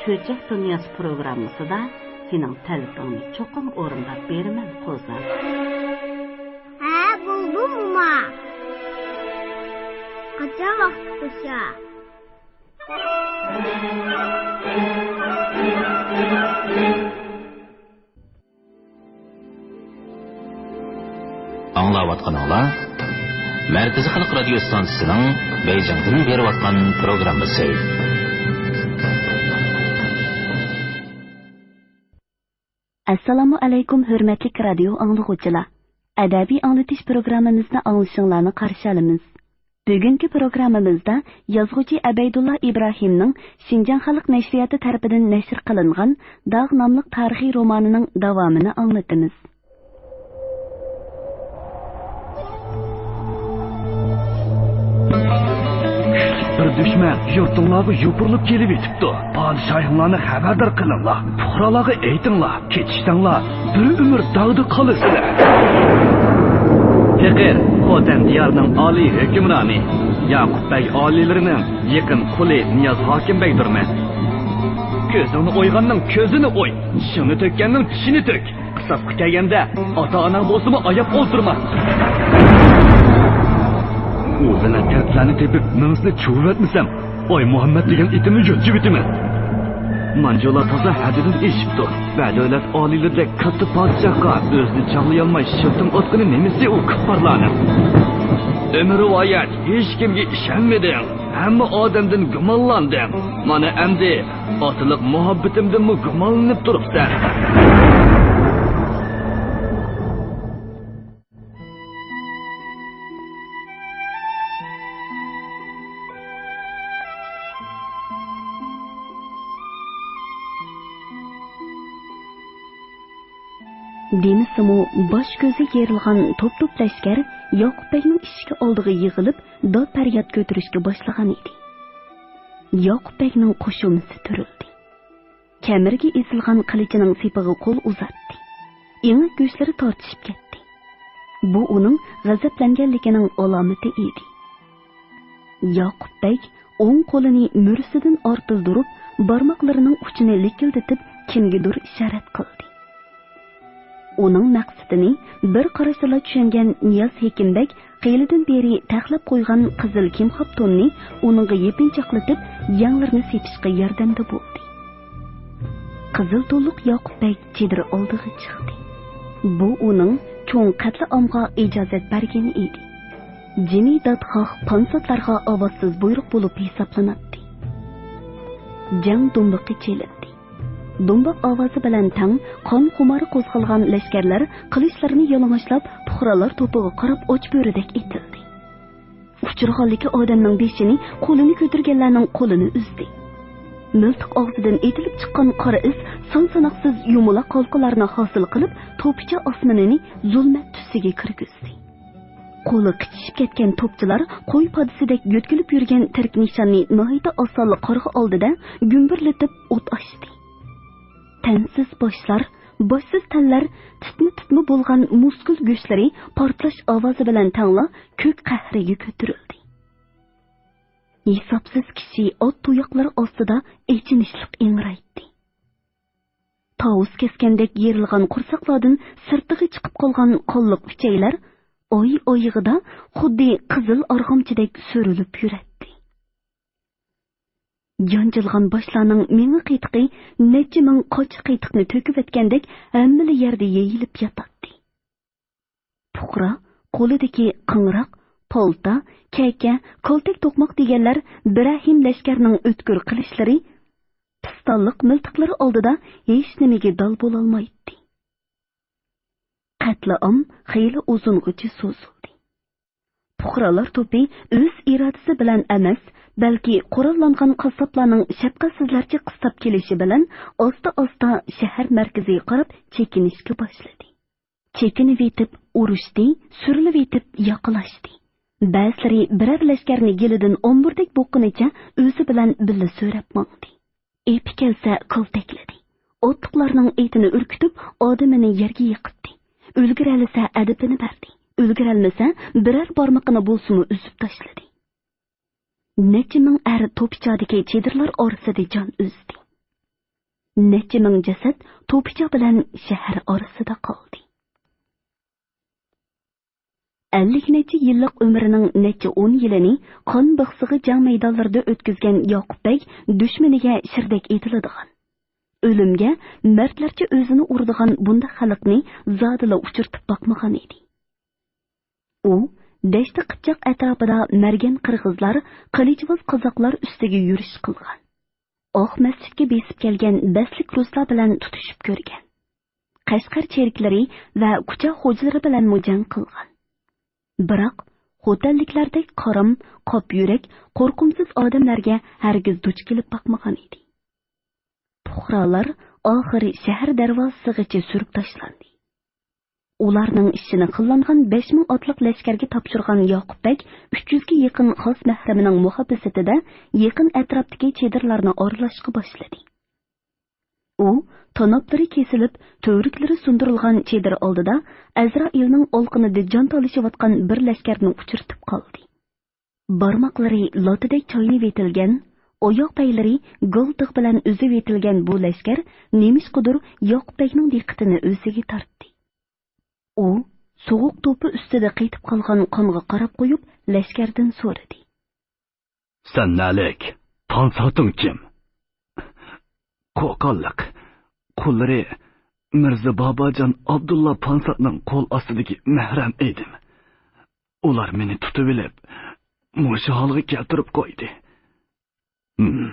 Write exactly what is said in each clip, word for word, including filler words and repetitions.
چۆچەك دۇنياسى پروگراممىسىدا سېنىڭ تەلىپىڭنى چوقۇم ئورۇنداپ بېرىمەن، قوزام. ھە، بولدى، موما. قاچان ۋاقتى توشا؟ ئاڭلاۋاتقىنىڭلار مەركىزىي خەلق رادىيو ئىستانسىسىنىڭ بېيجىڭدىن بېرىۋاتقان پروگراممىسى. ئەسسالامۇ ئەلەيكۇم، ھۆرمەتلىك رادىيو ئاڭلىغۇچىلار! ئەدەبىي ئاڭلىتىش پروگراممىمىزنى ئاڭلىشىڭلارنى قارشى ئالىمىز. بۈگۈنكى پروگراممىمىزدا يازغۇچى ئەبەيدۇللا ئىبراھىمنىڭ شىنجاڭ خەلق نەشرىياتى تەرىپىدىن نەشر قىلىنغان داغ ناملىق تارىخىي رومانىنىڭ داۋامىنى ئاڭلىتىمىز. كۈچلۈك بىر دۈشمەن يۇرتۇڭلارغا يوپۇرۇلۇپ كېلىۋېتىپتۇ. پادىشاھىڭلارنى خەۋەردار قىلىڭلار، پۇقرالارغا ئېيتىڭلار. كېتىشسەڭلار، بىر ئۆمۈر داغدا قالىسىلەر. پېقىر، خوتەن دىيارىنىڭ ئالىي ھۆكۈمرانى، ياقۇپ بەگ ئالىيلىرىنىڭ يېقىن قۇلى نىياز ھاكىم بەگدۇرمەن. كۆزۈڭنى ئويغاننىڭ كۆزىنى ئوي، چىشىڭنى تۆككەننىڭ چىشىنى تۆك. قىساسقا كەلگەندە، ئاتا-ئاناڭ بولسىمۇ ئاياپ ئولتۇرما. ئۇ بىلەن كەلتىلەرنى تېپىپ، مېڭىسىنى چۇۋۇۋەتمىسەم، ئاي مۇھەممەد دېگەن ئېتىمنى يۆتكىۋېتىمەن. مانجۇلار تازا ھەددىدىن ئېشىپتۇ. ۋە دۆلەت ئالىيلىرىدەك كاتتا پادىشاھقا ئۆزىنى چاغلىيالماي شىلتىڭ ئاتقىنى نېمىسى ئۇ كۇپپارلارنىڭ؟ ئۆمۈر رىۋايەت، ھېچكىمگە ئىشەنمىدىڭ. ھەممە ئادەمدىن گۇمانلاندىڭ. مانا ئەمدى ئاتىلىق مۇھەببىتىمدىنمۇ گۇمانلىنىپ تۇرۇپسەن. دېمىسىمۇ، باش-كۆزى يېرىلغان توپ-توپ لەشكەر ياقۇپ بەگنىڭ ئىشىكى ئالدىغا يىغىلىپ، داد-پەرياد كۆتۈرۈشكە باشلىغان ئىدى. ياقۇپ بەگنىڭ قوشۇمىسى تۈرۈلدى. كەمىرىگە ئېسىلغان قىلىچىنىڭ سېپىغا قول ئۇزاتتى. ئېڭەك گۆشلىرى تارتىشىپ كەتتى. بۇ ئۇنىڭ غەزەپلەنگەنلىكىنىڭ ئالامىتى ئىدى. ياقۇپ بەگ ئوڭ قولىنى مۈرىسىدىن ئارتىلدۇرۇپ، بارماقلىرىنىڭ ئۇچىنى لىكىلدىتىپ، كىمگىدۇر ئىشارەت قىلدى. ئۇنىڭ مەقسىتىنى بىر قاراشتىلا چۈشەنگەن نىياز ھېكىم بەگ خېلىدىن بېرى تەقلەپ قويغان قىزىل كىمخاپ توننى ئۇنىڭغا يېپىنچاقلىتىپ، يەڭلىرىنى سېپىشقا ياردەمدە بولدى. قىزىل تونلۇق ياقۇپ بەگ چېدىر ئالدىغا چىقتى. بۇ ئۇنىڭ چوڭ قەتلىئامغا ئىجازەت بەرگىنى ئىدى. جىمى دادخاھ پانساتلارغا ئاۋازسىز بۇيرۇق بولۇپ ھېسابلىناتتى. جەڭ دۇمبىقى چېلىندى. دۇمباق ئاۋازى بىلەن تەڭ قان خۇمارى قوزغالغان لەشكەرلەر قىلىچلىرىنى يالىڭاچلاپ، پۇقرالار توپىغا قاراپ ئاچ بۆرىدەك ئېتىلدى. ئۇچرىغانلىكى ئادەمنىڭ بېشىنى، قولىنى كۆتۈرگەنلەرنىڭ قولىنى ئۈزدى. مىلتىق ئاغزىدىن ئېتىلىپ چىققان قارا ئىز سان-ساناقسىز يۇمىلاق ھالقىلارنى ھاسىل قىلىپ، توپىچە ئاسمىنىنى زۇلمەت تۈسىگە كىرگۈزدى. قولى قىچىشىپ كەتكەن توپچىلار قوي پادىسىدەك يۆتكىلىپ يۈرگەن تىرىك نىشاننى ناھايىتى ئاسانلا قارىغا ئالدى-دە، گۈمبۈرلىتىپ ئوت ئاچتى. تەنسىز باشلار، باشسىز تەنلەر، تىتما-تىتما بولغان مۇسكۇل گۆشلىرى پارتلاش ئاۋازى بىلەن تەڭلا كۆك قەھرىگە كۆتۈرۈلدى. ھېسابسىز كىشى ئات تۇياقلىرى ئاستىدا ئېچىنىشلىق ئىڭرايتتى. تاۋۇز كەسكەندەك يېرىلغان قورساقلاردىن سىرتىغا چىقىپ قالغان قانلىق ئۈچەيلەر ئاي ئايىغىدا خۇددى قىزىل ئارغامچىدەك سۈرۈلۈپ يۈرەتتى. يانجىلغان باشلارنىڭ مېڭە قېتىقى نەچچە مىڭ قاچا قېتىقنى تۆكۈۋەتكەندەك ھەممىلا يەردە يېيىلىپ ياتاتتى. پۇقرا قولىدىكى قىڭراق، پالتا، كەكە، كالتەك توقماق دېگەنلەر بىرەھىم لەشكەرنىڭ ئۆتكۈر قىلىچلىرى، پىستانلىق مىلتىقلىرى ئالدىدا ھېچنېمىگە دال بولالمايتتى. قەتلىئام خېلى ئۇزۇنغىچە سوزۇلدى. پۇقرالار توپى ئۆز ئىرادىسى بىلەن ئەمەس، بەلكى قوراللانغان قاسساپلارنىڭ شەپقەتسىزلەرچە قىستاپ كېلىشى بىلەن ئاستا-ئاستا شەھەر مەركىزىگە قاراپ چېكىنىشكە باشلىدى. چېكىنىۋېتىپ ئۇرۇشتى، سۈرۈلۈۋېتىپ ياقىلاشتى. بەزىلىرى بىرەر لەشكەرنى گېلىدىن ئامبۇردەك بوغقىنىچە ئۆزى بىلەن بىللە سۆرەپ ماڭدى. ئېپى كەلسە كالتەكلىدى. ئاتلىقلارنىڭ ئېتىنى ئۈركۈتۈپ، ئادىمىنى يەرگە يىقىتتى. ئۈلگۈرەلىسە ئەدىپىنى بەردى. ئۈلگۈرەلمىسە بىرەر بارمىقىنى بولسىمۇ ئۈزۈپ تاشلىدى. نەچچە مىڭ ئەر توپىچادىكى چېدىرلار ئارىسىدا جان ئۈزدى. نەچچە مىڭ جەسەت توپىچاق بىلەن شەھەر ئارىسىدا قالدى. ئەللىك نەچچە يىللىق ئۆمرىنىڭ نەچچە ئون يىلىنى قان بىخسىغا جەڭ مەيدانلىرىدا ئۆتكۈزگەن ياقۇپ بەگ دۈشمىنىگە شىردەك ئېتىلىدىغان، ئۆلۈمگە مەردلەرچە ئۆزىنى ئۇرىدىغان بۇنداق خەلقنى زادىلا ئۇچرىتىپ باقمىغان ئىدى. ئۇ دەشتى قىپچاق ئەتراپىدا مەرگەن قىرغىزلار، قىلىچۋاز قازاقلار ئۈستىگە يۈرۈش قىلغان. ئاق مەسچىتكە بېسىپ كەلگەن بەسلىك رۇسلار بىلەن تۇتۇشۇپ كۆرگەن. قەشقەر چېرىكلىرى ۋە كۇچا خوجىلىرى بىلەنمۇ جەڭ قىلغان. بىراق، خوتەنلىكلەردەك قارام، قاپ يۈرەك، قورقۇمسىز ئادەملەرگە ھەرگىز دۇچ كېلىپ باقمىغان ئىدى. پۇقرالار ئاخىرى شەھەر دەرۋازىسىغىچە سۈرۈپ تاشلاندى. ئۇلارنىڭ ئىشىنى قىللانغان بەش مىڭ ئاتلىق لەشكەرگە تاپشۇرغان ياقۇپ بەگ ئۈچ يۈزگە يېقىن خاس مەھرىمىنىڭ مۇھاپىزىتىدە يېقىن ئەتراپتىكى چېدىرلارنى ئارىلاشقا باشلىدى. ئۇ تاناپلىرى كېسىلىپ، تۈۋرۈكلىرى سۇندۇرۇلغان چېدىر ئالدىدا ئەزرائىلنىڭ ئالىقىنىدا جان تالىشىۋاتقان بىر لەشكەرنى ئۇچرىتىپ قالدى. بارماقلىرى لاتىدەك چاينىۋېتىلگەن، ئاياغ پەيلىرى گالتىق بىلەن ئۈزۈۋېتىلگەن بۇ لەشكەر نېمىشقىدۇر ياقۇپ بەگنىڭ دىققىتىنى ئۆزىگە تارتتى. ئۇ سوغۇق توپا ئۈستىدە قېتىپ قالغان قانغا قاراپ قويۇپ، لەشكەردىن سورىدى: سەن نەلىك؟ پانساتىڭ كىم؟ قوقانلىق. قۇللىرى مىرزا باباجان ئابدۇللا پانساتنىڭ قول ئاستىدىكى مەھرەم ئىدىم. ئۇلار مېنى تۇتۇۋېلىپ، مۇشۇ ھالغا كەلتۈرۈپ قويدى. ھىم،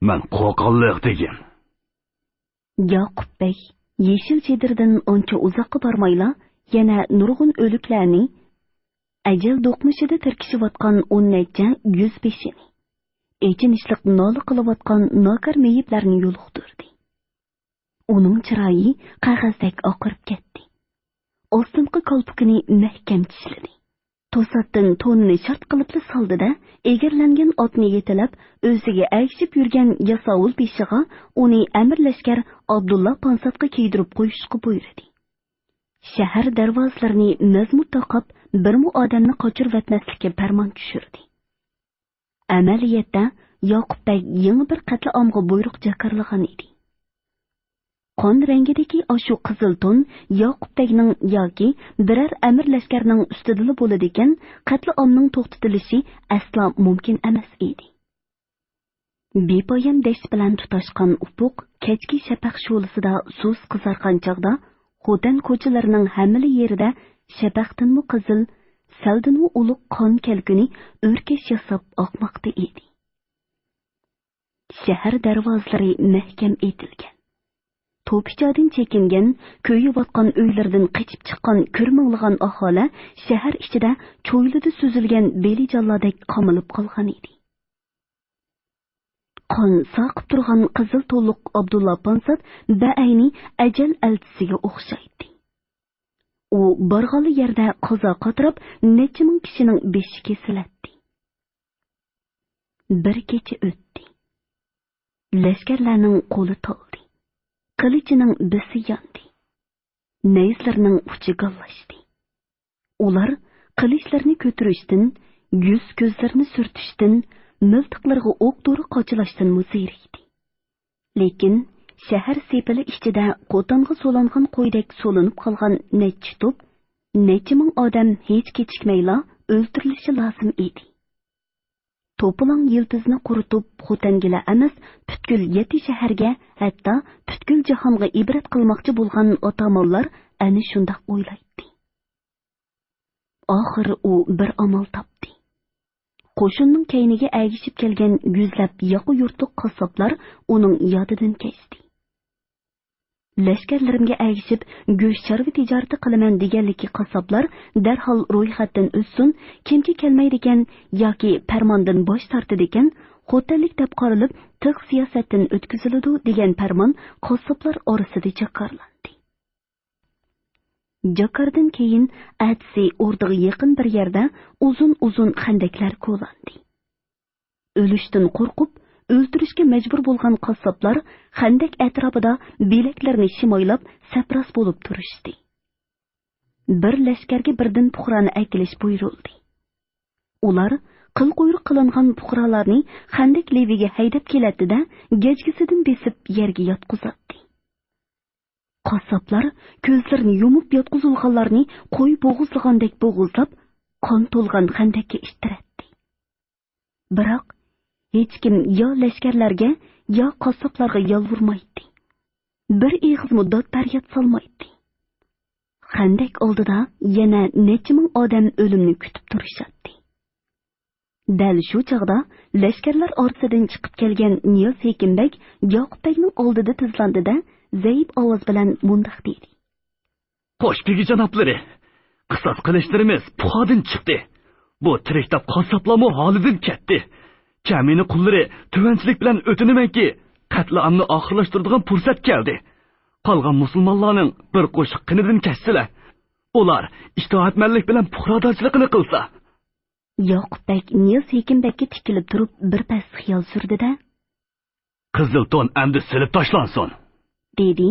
مەن قوقانلىق دېگىن. ياقۇپ بەگ يېشىل چېدىردىن ئانچە ئۇزاققا بارمايلا، يەنە نۇرغۇن ئۆلۈكلەرنى، ئەجەل دوقمۇشىدا تىركىشىۋاتقان ئون نەچچە يۈز بېشىنى، ئېچىنىشلىق نالە قىلىۋاتقان ناكار مېيىپلەرنى يولۇقتۇردى. ئۇنىڭ چىرايى قەغەزدەك ئاقىرىپ كەتتى. ئاستىنقى كالپۇكىنى مەھكەم چىشلىدى. توساتتىن تونىنى شارت قىلىپلا سالدى-دە، ئېگىرلەنگەن ئاتنى يېتىلەپ، ئۆزىگە ئەگىشىپ يۈرگەن ياساۋۇل بېشىغا ئۇنى ئەمىر لەشكەر ئابدۇللا پانساتقا كىيدۈرۈپ قويۇشقا بۇيرۇدى. شەھەر دەرۋازىلىرىنى مەزمۇت تاقاپ، بىرمۇ ئادەمنى قاچۇرۇۋەتمەسلىككە پەرمان چۈشۈردى. ئەمەلىيەتتە، ياقۇپ بەگ يېڭى بىر قەتلىئامغا بۇيرۇق جاكارلىغان ئىدى. قان رەڭگىدىكى ئاشۇ قىزىل تون ياقۇپ بەگنىڭ ياكى بىرەر ئەمىر لەشكەرنىڭ ئۈستىدىلا بولىدىكەن، قەتلىئامنىڭ توختىتىلىشى ئەسلا مۇمكىن ئەمەس ئىدى. بىپايان دەشت بىلەن تۇتاشقان ئۇپۇق كەچكى شەپەق شولىسىدا سۇس قىزارغان چاغدا، خوتەن كوچىلىرىنىڭ ھەممىلا يېرىدە شەپەقتىنمۇ قىزىل، سەلدىنمۇ ئۇلۇغ قان كەلكۈنى ئۆركەش ياساپ ئاقماقتا ئىدى. شەھەر دەرۋازىلىرى مەھكەم ئېتىلگەن. توپىچادىن چېكىنگەن، كۆيۈۋاتقان ئۆيلىرىدىن قېچىپ چىققان كۆرمىڭلىغان ئاھالە شەھەر ئىچىدە چويلىدا سۈزۈلگەن بېلىجانلاردەك قامىلىپ قالغان ئىدى. قان ساقىپ تۇرغان قىزىل تونلۇق ئابدۇللا پانسات بەئەينى ئەجەل ئەلچىسىگە ئوخشايتتى. ئۇ بارغانلا يەردە قازا قاتراپ، نەچچە مىڭ كىشىنىڭ بېشى كېسىلەتتى. بىر كېچە ئۆتتى. لەشكەرلەرنىڭ قولى تالدى. قىلىچىنىڭ بىسى ياندى. نەيزىلىرىنىڭ ئۇچى گاللاشتى. ئۇلار قىلىچلىرىنى كۆتۈرۈشتىن، يۈز-كۆزلىرىنى سۈرتۈشتىن، مىلتىقلىرىغا ئوق-دورا قاچىلاشتىنمۇ زېرىكتى. لېكىن شەھەر سېپىلى ئىچىدە قوتانغا سولانغان قويدەك سولىنىپ قالغان نەچچە توپ، نەچچە مىڭ ئادەم ھېچ كېچىكمەيلا ئۆلتۈرۈلۈشى لازىم ئىدى. توپىلاڭ يىلتىزىنى قۇرۇتۇپ، خوتەنگىلا ئەمەس، پۈتكۈل يەتتە شەھەرگە، ھەتتا پۈتكۈل جاھانغا ئىبرەت قىلماقچى بولغان ئاتامانلار ئەنە شۇنداق ئويلايتتى. ئاخىر ئۇ بىر ئامال تاپتى. قوشۇننىڭ كەينىگە ئەگىشىپ كەلگەن يۈزلەپ ياقا يۇرتلۇق قاسساپلار ئۇنىڭ يادىدىن كەچتى. لەشكەرلىرىمگە ئەگىشىپ، گۆش چارۋا تىجارىتى قىلىمەن دېگەنلىكى قاسساپلار دەرھال رويخەتتىن ئۆتسۇن، كىمكى كەلمەيدىكەن ياكى پەرماندىن باش تارتىدىكەن، خوتەنلىك دەپ قارىلىپ، تىغ سىياسەتتىن ئۆتكۈزۈلىدۇ دېگەن پەرمان قاسساپلار ئارىسىدا جاكارلاندى. جاكاردىن كېيىن ئەتىسى ئوردىغا يېقىن بىر يەردە ئۇزۇن-ئۇزۇن خەندەكلەر كولاندى. ئۆلۈشتىن قورقۇپ، ئۆلتۈرۈشكە مەجبۇر بولغان قاسساپلار خەندەك ئەتراپىدا بىلەكلىرىنى شىمايلاپ، سەپراس بولۇپ تۇرۇشتى. بىر لەشكەرگە بىردىن پۇقرانى ئەكېلىش بۇيرۇلدى. ئۇلار قىل قۇيرۇق قىلىنغان پۇقرالارنى خەندەك لېۋىگە ھەيدەپ كېلەتتى-دە، گەجگىسىدىن بېسىپ يەرگە ياتقۇزاتتى. قاسساپلار كۆزلىرىنى يۇمۇپ ياتقۇزۇلغانلارنى قوي بوغۇزلىغاندەك بوغۇزلاپ، قان تولغان خەندەككە ئىتتىرەتتى. بىراق، ھېچكىم يا لەشكەرلەرگە، يا قاسساپلارغا يالۋۇرمايتتى. بىر ئېغىزمۇ داد-پەرياد سالمايتتى. خەندەك ئالدىدا يەنە نەچچە مىڭ ئادەم ئۆلۈمنى كۈتۈپ تۇرۇشاتتى. دەل شۇ چاغدا لەشكەرلەر ئارىسىدىن چىقىپ كەلگەن نىياز ھېكىم بەگ ياقۇپ بەگنىڭ ئالدىدا تىزلاندى-دە، زەئىپ ئاۋاز بىلەن مۇنداق دېدى: «قوش بېگى جانابلىرى، قىساس قىلىشلىرىمىز پۇخادىن چىقتى. بۇ تىرىك تاپ قاسساپلارمۇ ھالىدىن كەتتى. كەمىنە قۇللىرى، تۆۋەنچىلىك بىلەن ئۆتۈنىمەنكى، قەتلىئامنى ئاخىرلاشتۇرىدىغان پۇرسەت كەلدى. قالغان مۇسۇلمانلارنىڭ بىر قوشۇق قېنىدىن كەچسىلە. ئۇلار ئىتائەتمەنلىك بىلەن پۇقرادارچىلىقىنى قىلسا.» ياقۇپ بەگ نىياز ھېكىم بەگكە تىكىلىپ تۇرۇپ، بىر پەس خىيال سۈردى-دە، «قىزىل تون ئەمدى سېلىپ تاشلانسۇن.» دېدى.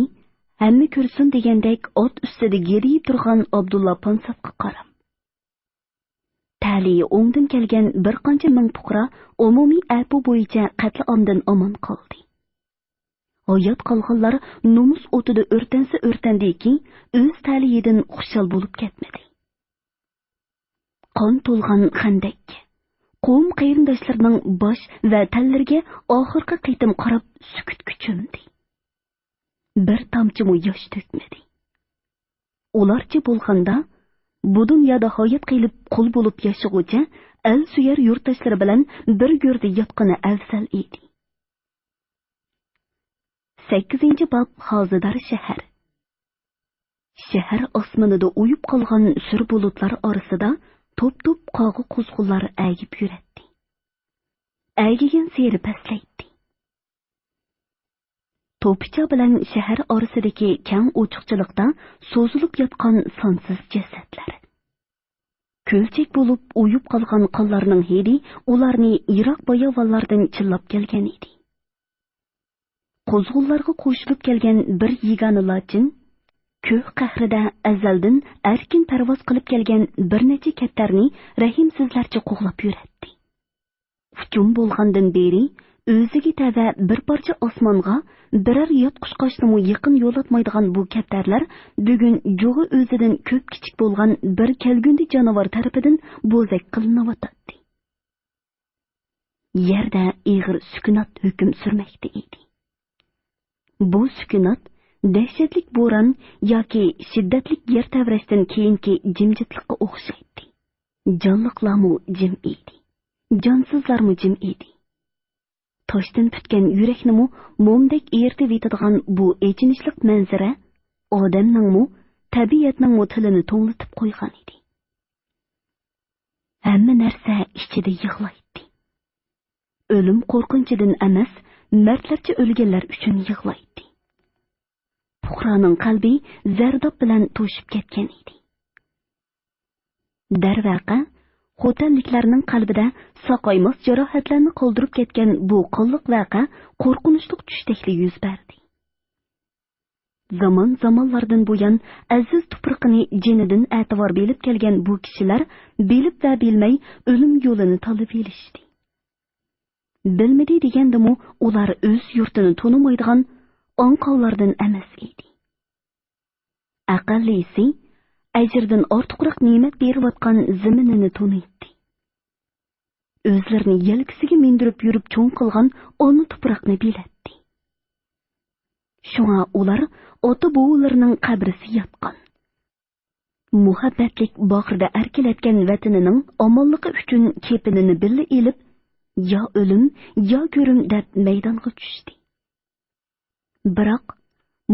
ھەممە كۆرسۇن دېگەندەك ئات ئۈستىدە گىرىيىپ تۇرغان ئابدۇللا پانساپقا قاراپ. تەلىيى ئوڭدىن كەلگەن بىر قانچە مىڭ پۇقرا ئومۇمىي ئەپۇ بويىچە قەتلىئامدىن ئامان قالدى. ھايات قالغانلار نومۇس ئوتىدا ئۆرتەنسە ئۆرتەندىكى، ئۆز تەلىيىدىن خۇشال بولۇپ كەتمىدى. قان تولغان خەندەككە، قوۋم قېرىنداشلىرىنىڭ باش ۋە تەنلىرىگە ئاخىرقى قېتىم قاراپ سۈكۈتكە چۆمدى. بىر تامچىمۇ ياش تۆكمىدى. ئۇلارچە بولغاندا، بۇ دۇنيادا ھايات قېلىپ قۇل بولۇپ ياشىغۇچە ئەل سۆيەر يۇرتداشلىرى بىلەن بىر گۆردە ياتقىنى ئەۋزەل ئىدى. سەككىزىنچى باب. خازىدار شەھەر. شەھەر ئاسمىنىدا ئۇيۇپ قالغان سۈر بۇلۇتلار ئارىسىدا توپ-توپ قاغا-قۇزغۇنلار ئەگىپ يۈرەتتى. ئەگىگەنسېرى پەسلەيتتى. توپىچا بىلەن شەھەر ئارىسىدىكى كەڭ ئوچۇقچىلىقتا سوزۇلۇپ ياتقان سانسىز جەسەتلەر. كۆلچەك بولۇپ ئۇيۇپ قالغان قانلارنىڭ ھىدى ئۇلارنى يىراق باياۋانلاردىن چىللاپ كەلگەن ئىدى. قۇزغۇنلارغا قوشۇلۇپ كەلگەن بىر يېگانە لاچىن، كۆك قەھرىدە ئەزەلدىن ئەركىن پەرۋاز قىلىپ كەلگەن بىر نەچچە كەپتەرنى رەھىمسىزلەرچە قوغلاپ يۈرەتتى. ئۇچۇم بولغاندىن بېرى ئۆزىگە تەۋە بىر پارچە ئاسمانغا بىرەر يات قۇشقاچنىمۇ يېقىن يولاتمايدىغان بۇ كەپتەرلەر بۈگۈن جۇغى ئۆزىدىن كۆپ كىچىك بولغان بىر كەلگۈندى جانىۋار تەرىپىدىن بوزەك قىلىنىۋاتاتتى. يەردە ئېغىر سۈكۈنات ھۆكۈم سۈرمەكتە ئىدى. بۇ سۈكۈنات دەھشەتلىك بوران ياكى شىددەتلىك يەر تەۋرەشتىن كېيىنكى جىمجىتلىققا ئوخشايتتى. جانلىقلارمۇ جىم ئىدى. جانسىزلارمۇ جىم ئىدى. تاشتىن پۈتكەن يۈرەكنىمۇ مومدەك ئېرىتىۋېتىدىغان بۇ ئېچىنىشلىق مەنزىرە ئادەمنىڭمۇ، تەبىئەتنىڭمۇ تىلىنى توڭلىتىپ قويغان ئىدى. ھەممە نەرسە ئىچىدە يىغلايتتى. ئۆلۈم قورقۇنچىدىن ئەمەس، مەردلەرچە ئۆلگەنلەر ئۈچۈن يىغلايتتى. پۇقرانىڭ قەلبى زەرداب بىلەن توشۇپ كەتكەن ئىدى. دەرۋەقە، خوتەنلىكلەرنىڭ قەلبىدە ساقايماس جاراھەتلەرنى قالدۇرۇپ كەتكەن بۇ قانلىق ۋەقە قورقۇنچلۇق چۈشتەكلا يۈز بەردى. زامان زامانلاردىن بۇيان ئەزىز تۇپرىقىنى جېنىدىن ئەتىۋار بىلىپ كەلگەن بۇ كىشىلەر بىلىپ ۋە بىلمەي ئۆلۈم يولىنى تاللىۋېلىشتى. بىلمىدى دېگەندىمۇ ئۇلار ئۆز يۇرتىنى تونۇمايدىغان ئاڭقاۋلاردىن ئەمەس ئىدى. ئەقەللىسى ئەجىردىن ئارتۇقراق نېمەت بېرىۋاتقان زېمىنىنى تونۇيتتى. ئۆزلىرىنى يەلكىسىگە مىندۈرۈپ يۈرۈپ چوڭ قىلغان ئانا تۇپراقنى بىلەتتى. شۇڭا ئۇلار ئاتا-بوۋىلىرىنىڭ قەبرىسى ياتقان، مۇھەببەتلىك باغرىدا ئەركىلەتكەن ۋەتىنىنىڭ ئامانلىقى ئۈچۈن كېپىنىنى بىللە ئېلىپ، يا ئۆلۈم، يا كۆرۈم دەپ مەيدانغا چۈشتى. بىراق،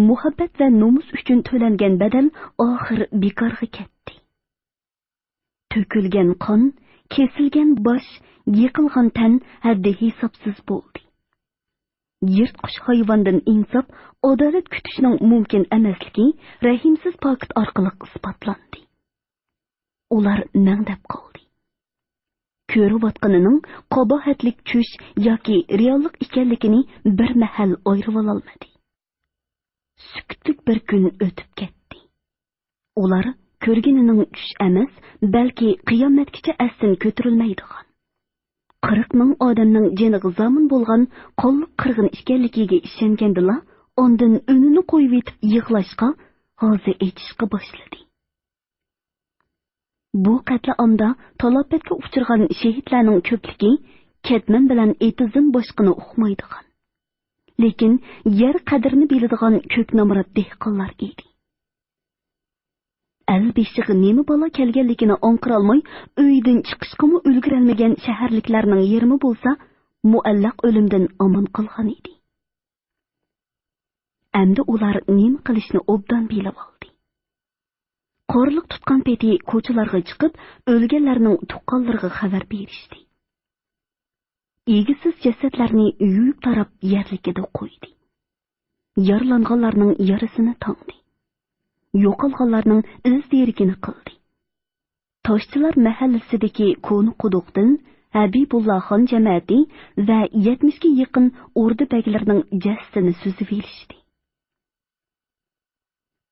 مۇھەببەت ۋە نومۇس ئۈچۈن تۆلەنگەن بەدەل ئاخىر بىكارغا كەتتى. تۆكۈلگەن قان، كېسىلگەن باش، يىقىلغان تەن ھەددى ھېسابسىز بولدى. يىرتقۇچ ھايۋاندىن ئىنساپ، ئادالەت كۈتۈشنىڭ مۇمكىن ئەمەسلىكى رەھىمسىز پاكىت ئارقىلىق ئىسپاتلاندى. ئۇلار مەڭدەپ قالدى. كۆرۈۋاتقىنىنىڭ قاباھەتلىك چۈش ياكى رېئاللىق ئىكەنلىكىنى بىر مەھەل ئايرىۋالالمىدى. سۈكۈتلۈك بىر كۈن ئۆتۈپ كەتتى. ئۇلار كۆرگىنىنىڭ چۈش ئەمەس، بەلكى قىيامەتكىچە ئەستىن كۆتۈرۈلمەيدىغان، قىرىق مىڭ ئادەمنىڭ جېنىغا زامىن بولغان قانلىق قىرغىن ئىكەنلىكىگە ئىشەنگەندىلا، ئاندىن ئۈنىنى قويۇۋېتىپ يىغلاشقا، ھازا ئېچىشقا باشلىدى. بۇ قەتلىئامدا تالاپەتكە ئۇچرىغان شېھىتلەرنىڭ كۆپلۈكى كەتمەن بىلەن ئېتىزدىن باشقىنى ئۇقمايدىغان، لېكىن يەر قەدرىنى بىلىدىغان كۆك نامرات دېھقانلار ئىدى. ئەل بېشىغا نېمە بالا كەلگەنلىكىنى ئاڭقىرالماي، ئۆيدىن چىقىشقىمۇ ئۈلگۈرەلمىگەن شەھەرلىكلەرنىڭ يېرىمى بولسا مۇئەللەق ئۆلۈمدىن ئامان قالغان ئىدى. ئەمدى ئۇلار نېمە قىلىشنى ئوبدان بىلىۋالدى. قورلۇق تۇتقان پېتى كوچىلارغا چىقىپ، ئۆلگەنلەرنىڭ تۇغقانلىرىغا خەۋەر بېرىشتى. ئىگىسىز جەسەتلەرنى يۇيۇپ تاراپ يەرلىكىدە قويدى. يارىلانغانلارنىڭ يارىسىنى تاڭدى. يوقالغانلارنىڭ ئىز دېرىكىنى قىلدى. تاشچىلار مەھەللىسىدىكى كونا قۇدۇقتىن ھەبىبۇللا خان جەمەتى ۋە يەتمىشكە يېقىن ئوردا بەگلىرىنىڭ جەسىتىنى سۈزۈۋېلىشتى.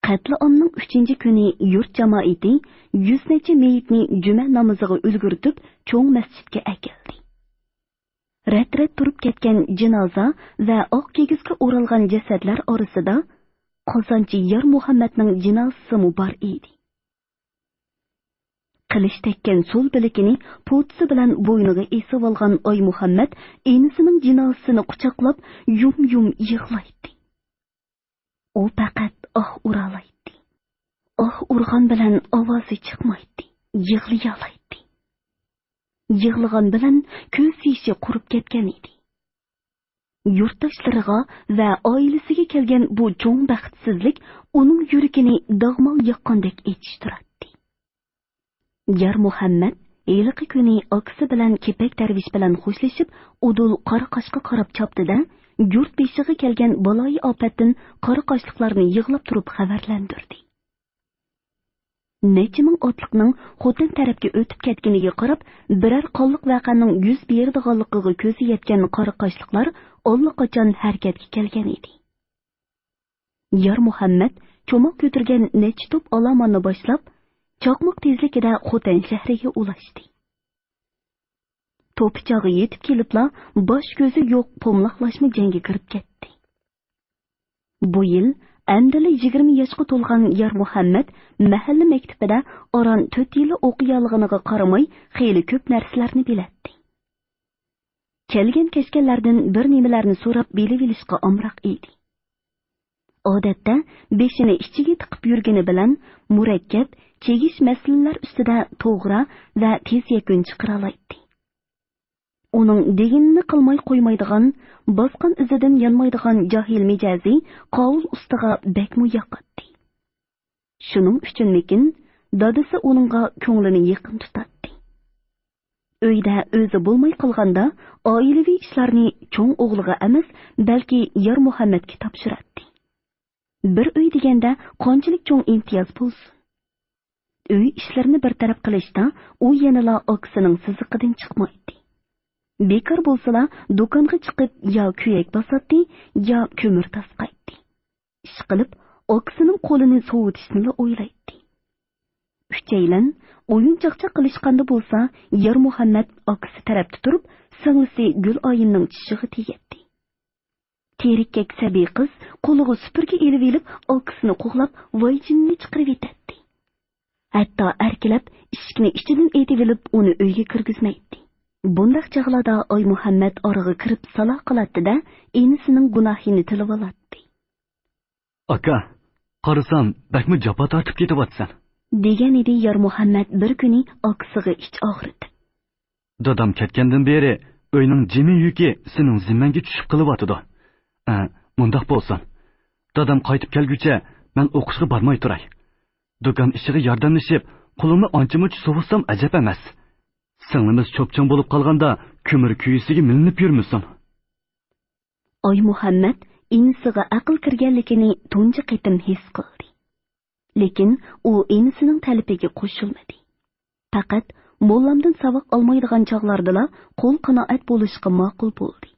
قەتلىئامنىڭ ئۈچىنچى كۈنى يۇرت جامائىتى يۈز نەچچە مېيىتنى جۈمە نامىزىغا ئۈلگۈرتۈپ، چوڭ مەسچىتكە ئەكەلدى. رەت-رەت تۇرۇپ كەتكەن جىنازا ۋە ئاق كىگىزگە ئورالغان جەسەتلەر ئارىسىدا قازانچى يارمۇھەممەتنىڭ جىنازىسىمۇ بار ئىدى. قىلىچ تەگكەن سول بىلىكىنى پوتىسى بىلەن بوينىغا ئېسىۋالغان ئايمۇھەممەت ئىنىسىنىڭ جىنازىسىنى قۇچاقلاپ يۇم-يۇم يىغلايتتى. ئۇ پەقەت ئاھ ئۇرالايتتى. ئاھ ئۇرغان بىلەن ئاۋازى چىقمايتتى، يىغلىيالايتتى. يىغلىغان بىلەن كۆز يېشى قۇرۇپ كەتكەن ئىدى. يۇرتداشلىرىغا ۋە ئائىلىسىگە كەلگەن بۇ چوڭ بەختسىزلىك ئۇنىڭ يۈرىكىنى داغمال ياققاندەك ئېچىشتۇراتتى. يارمۇھەممەت ھېلىقى كۈنى ئاكىسى بىلەن كېپەك دەرۋىش بىلەن خوشلىشىپ، ئۇدۇل قاراقاشقا قاراپ چاپتى-دە، يۇرت بېشىغا كەلگەن بالايىئاپەتتىن قاراقاشلىقلارنى يىغلاپ تۇرۇپ خەۋەرلەندۈردى. نەچچە مىڭ ئاتلىقنىڭ خوتەن تەرەپكە ئۆتۈپ كەتكىنىگە قاراپ، بىرەر قانلىق ۋەقەنىڭ يۈز بېرىدىغانلىقىغا كۆزى يەتكەن قاراقاشلىقلار ئاللىقاچان ھەرىكەتكە كەلگەن ئىدى. يارمۇھەممەت چوماق كۆتۈرگەن نەچچە توپ ئالاماننى باشلاپ، چاقماق تېزلىكىدە خوتەن شەھىرىگە ئۇلاشتى. توپا چاغى يېتىپ كېلىپلا، باش-كۆزى يوق پوملاقلاشما جەڭگە كىرىپ كەتتى. بۇ يىل ئەمدىلا يىگىرمە ياشقا تولغان يارمۇھەممەت مەھەللە مەكتىپىدە ئاران تۆت يىللا ئوقۇيالىغىنىغا قارىماي، خېلى كۆپ نەرسىلەرنى بىلەتتى. كەلگەن-كەچكەنلەردىن بىر نېمىلەرنى سوراپ بىلىۋېلىشقا ئامراق ئىدى. ئادەتتە بېشىنى ئىچىگە تىقىپ يۈرگىنى بىلەن مۇرەككەپ، چىگىش مەسىلىلەر ئۈستىدە توغرا ۋە تېز يەكۈن چىقىرالايتتى. ئۇنىڭ دېگىنىنى قىلماي قويمايدىغان، باسقان ئىزىدىن يانمايدىغان جاھىل مىجەزى قاۋۇل ئۇستىغا بەكمۇ ياقاتتى. شۇنىڭ ئۈچۈنمىكىن، دادىسى ئۇنىڭغا كۆڭلىنى يېقىن تۇتاتتى. ئۆيدە ئۆزى بولماي قالغاندا، ئائىلىۋى ئىشلارنى چوڭ ئوغلىغا ئەمەس، بەلكى يارمۇھەممەتكە تاپشۇراتتى. بىر ئۆي دېگەندە قانچىلىك چوڭ ئىمتىياز بولسۇن؟ ئۆي ئىشلىرىنى بىر تەرەپ قىلىشتا ئۇ يەنىلا ئاكىسىنىڭ سىزىقىدىن چىقمايتتى. بىكار بولسىلا، دۇكانغا چىقىپ يا كۆيەك باساتتى، يا كۆمۈر تاسقايتتى. ئىشقىلىپ، ئاكىسىنىڭ قولىنى سوۋۇتۇشنىلا ئويلايتتى. ئۈچەيلەن ئويۇن-چاقچاق قىلىشقاندا بولسا، يارمۇھەممەت ئاكىسى تەرەپتە تۇرۇپ، سىڭلىسى گۈلئايىمنىڭ چىشىغا تېگەتتى. تېرىككەك سەبىي قىز قولىغا سۈپۈرگە ئېلىۋېلىپ، ئاكىسىنى قوغلاپ، ۋايجېنىنى چىقىرىۋېتەتتى. ھەتتا ئەركىلەپ ئىشىكنى ئىچىدىن ئېتىۋېلىپ، ئۇنى ئۆيگە كىرگۈزمەيتتى. بۇنداق چاغلاردا ئايمۇھەممەت ئارىغا كىرىپ سالا قىلاتتى-دە، ئىنىسىنىڭ گۇناھىنى تىلىۋالاتتى. «ئاكا، قارىسام، بەكمۇ جاپا تارتىپ كېتىۋاتىسەن.» دېگەنىدى يارمۇھەممەت بىر كۈنى ئاكىسىغا ئىچ ئاغرىتىپ. «دادام كەتكەندىن بېرى ئۆينىڭ جىمى يۈكى سېنىڭ زىممەڭگە چۈشۈپ قېلىۋاتىدۇ. ئە، مۇنداق بولسۇن، دادام قايتىپ كەلگۈچە مەن ئوقۇشقا بارماي تۇراي. دۇكان ئىشىغا ياردەملىشىپ، قولۇمنى ئانچە-مۇنچە سوۋۇتسام ئەجەب ئەمەس. سىڭلىمىز چوپچوڭ بولۇپ قالغاندا كۆمۈر كۈيىسىگە مىلىنىپ يۈرمىسۇن.» ئايمۇھەممەت ئىنىسىغا ئەقىل كىرگەنلىكىنى تۇنجى قېتىم ھېس قىلدى. لېكىن ئۇ ئىنىسىنىڭ تەلىپىگە قوشۇلمىدى. پەقەت موللامدىن ساۋاق ئالمايدىغان چاغلاردىلا قول قانائەت بولۇشقا ماقۇل بولدى.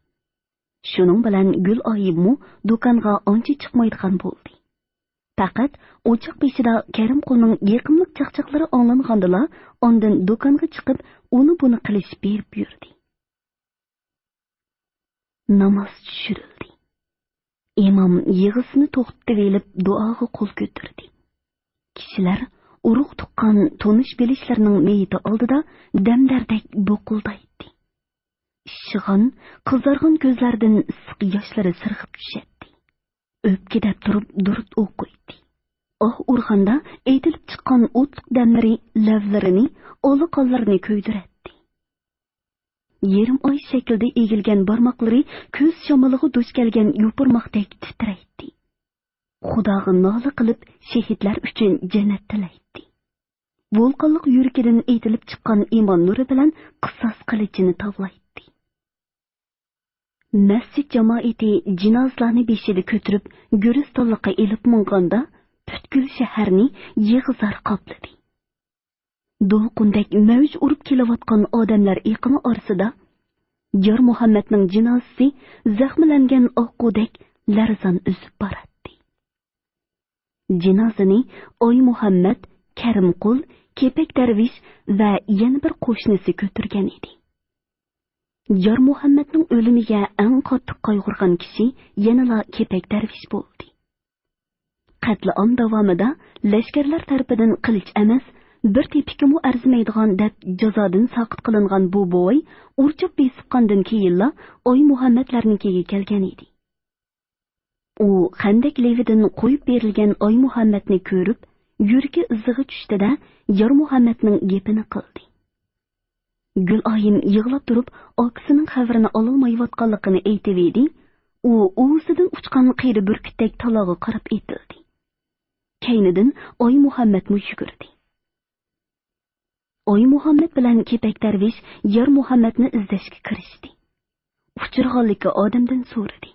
شۇنىڭ بىلەن گۈلئايىممۇ دۇكانغا ئانچە چىقمايدىغان بولدى. پەقەت ئوچاق بېشىدا كەرىمقۇلنىڭ يېقىملىق چاقچاقلىرى ئاڭلانغاندىلا، ئاندىن دۇكانغا چىقىپ، ئۇنى-بۇنى قىلىش بېرىپ يۈردى. ناماز چۈشۈرۈلدى. ئىمام يىغىسىنى توختىتىۋېلىپ دۇئاغا قول كۆتۈردى. كىشىلەر ئۇرۇق-تۇغقان، تونۇش-بىلىشلىرىنىڭ مېيىتى ئالدىدا دەمدەردەك بۇقۇلدايتتى. ئىششىغان، قىزارغان كۆزلەردىن ئىسسىق ياشلىرى سىرغىپ چۈشەتتى. ئۆپكىدەپ تۇرۇپ دۇرۇت ئوقۇيتتى. ئاھ ئۇرغاندا ئېتىلىپ چىققان ئوتلۇق دەملىرى لەۋلىرىنى، ئالا قانلىرىنى كۆيدۈرەتتى. يېرىم ئاي شەكلىدە ئېگىلگەن بارماقلىرى كۈز شامىلىغا دۇچ كەلگەن يوپۇرماقتەك تىترەيتتى. خۇداغا نالە قىلىپ، شېھىتلەر ئۈچۈن جەننەت تىلەيتتى. ۋولقانلىق يۈرىكىدىن ئېتىلىپ چىققان ئىمان نۇرى بىلەن قىساس قىلىچىنى تاۋلايتتى. مەسچىت جامائىتى جىنازىلارنى بېشىدا كۆتۈرۈپ، گۈرىستانلىققا ئېلىپ ماڭغاندا، پۈتكۈل شەھەرنى يىغا-زار قاپلىدى. دولقۇندەك مەۋج ئۇرۇپ كېلىۋاتقان ئادەملەر ئېقىمى ئارىسىدا يار مۇھەممەدنىڭ جىنازىسى زەخىملەنگەن ئاققۇدەك لەرزان ئۈزۈپ باراتتى. جىنازىنى ئايمۇھەممەد، كەرىمقۇل، كېپەك دەرۋىش ۋە يەنە بىر قوشنىسى كۆتۈرگەن ئىدى. يار مۇھەممەدنىڭ ئۆلۈمىگە ئەڭ قاتتىق قايغۇرغان كىشى يەنىلا كېپەك دەرۋىش بولدى. قەتلىئام داۋامىدا لەشكەرلەر تەرىپىدىن قىلىچ ئەمەس، بىر تېپىككىمۇ ئەرزىمەيدىغان دەپ جازادىن ساقىت قىلىنغان بۇ بوۋاي ئۇرچۇپ بېسىققاندىن كېيىنلا ئايمۇھەممەدلەرنىڭكىگە كەلگەن ئىدى. ئۇ خەندەك لېۋىدىن قويۇپ بېرىلگەن ئايمۇھەممەدنى كۆرۈپ، يۈرىكى ئىزىغا چۈشتى-دە، يار مۇھەممەدنىڭ گېپىنى قىلدى. گۈلئايىم يىغلاپ تۇرۇپ، ئاكىسىنىڭ خەۋىرىنى ئالالمايۋاتقانلىقىنى ئېيتىۋىدى. ئۇ ئۇۋىسىدىن ئۇچقان قېرى بۈركۈتتەك تالاغا قاراپ ئېتىلدى. كەينىدىن ئايمۇھەممەدمۇ يۈگۈردى. ئايمۇھەممەد بىلەن كېپەك دەرۋىش يار مۇھەممەدنى ئىزدەشكە كىرىشتى. ئۇچرىغانلىكى ئادەمدىن سورىدى.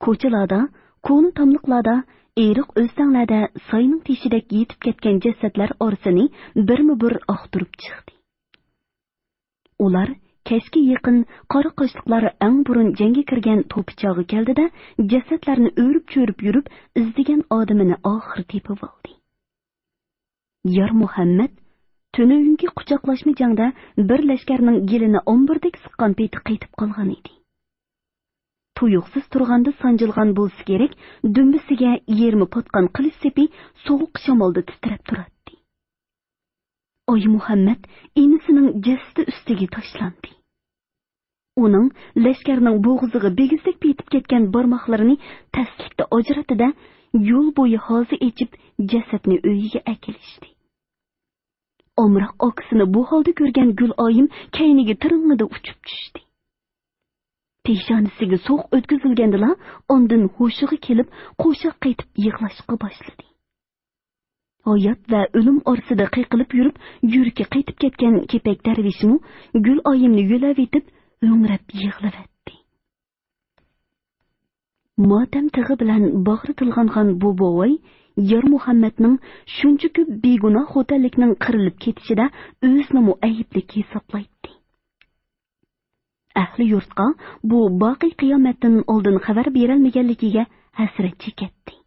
كوچىلاردا، كونا تاملىقلاردا، ئېرىق ئۆستەڭلەردە ساينىڭ تېشىدەك يېتىپ كەتكەن جەسەتلەر ئارىسىنى بىرمۇ بىر ئاختۇرۇپ چىقتى. ئۇلار كەچكە يېقىن قارا قاشلىقلار ئەڭ بۇرۇن جەڭگە كىرگەن توپا چاغى كەلدى-دە، جەسەتلەرنى ئۆرۈپ-چۆرۈپ يۈرۈپ، ئىزدىگەن ئادىمىنى ئاخىرى تېپىۋالدى. يار مۇھەممەد تۈنۈگۈنكى قۇچاقلاشما جەڭدە بىر لەشكەرنىڭ گېلىنى ئامبۇردەك سىققان پېتى قېتىپ قالغان ئىدى. تۇيۇقسىز تۇرغاندا سانجىلغان بولسا كېرەك، دۈمبىسىگە يېرىمى پاتقان قىلىچ سېپى سوغۇق شامالدا تىترەپ تۇراتتى. ئايمۇھەممەد ئىنىسىنىڭ جەسىتى ئۈستىگە تاشلاندى. ئۇنىڭ لەشكەرنىڭ بوغۇزىغا بىگىزدەك پېتىپ كەتكەن بارماقلىرىنى تەسلىكتە ئاجراتتى-دە، يول بويى ھازا ئېچىپ، جەسەتنى ئۆيىگە ئەكېلىشتى. ئامراق ئاكىسىنى بۇ ھالدا كۆرگەن گۈلئايىم كەينىگە تىرىلمىدە ئۇچۇپ چۈشتى. پېشانىسىگە سوغۇق ئۆتكۈزۈلگەندىلا، ئاندىن ھوشىغا كېلىپ، قوشاق قېتىپ يىغلاشقا باشلىدى. ھايات ۋە ئۆلۈم ئارىسىدا قېقىلىپ يۈرۈپ، يۈرىكى قېتىپ كەتكەن كېپەك دەرۋىشمۇ گۈلئايىمنى يۆلەۋېتىپ، ھۆڭرەپ يىغلىۋەتتى. ماتەم تىغى بىلەن باغرى تىلغانغان بۇ بوۋاي يار مۇھەممەدنىڭ شۇنچە كۆپ بىگۇناھ خوتەنلىكنىڭ قىرىلىپ كېتىشىدە ئۆزىنىمۇ ئەيىبلىك ھېسابلايتتى. ئەھلى يۇرتقا بۇ باقىي قىيامەتتىن ئالدىن خەۋەر بېرەلمىگەنلىكىگە ھەسرەت چېكەتتى.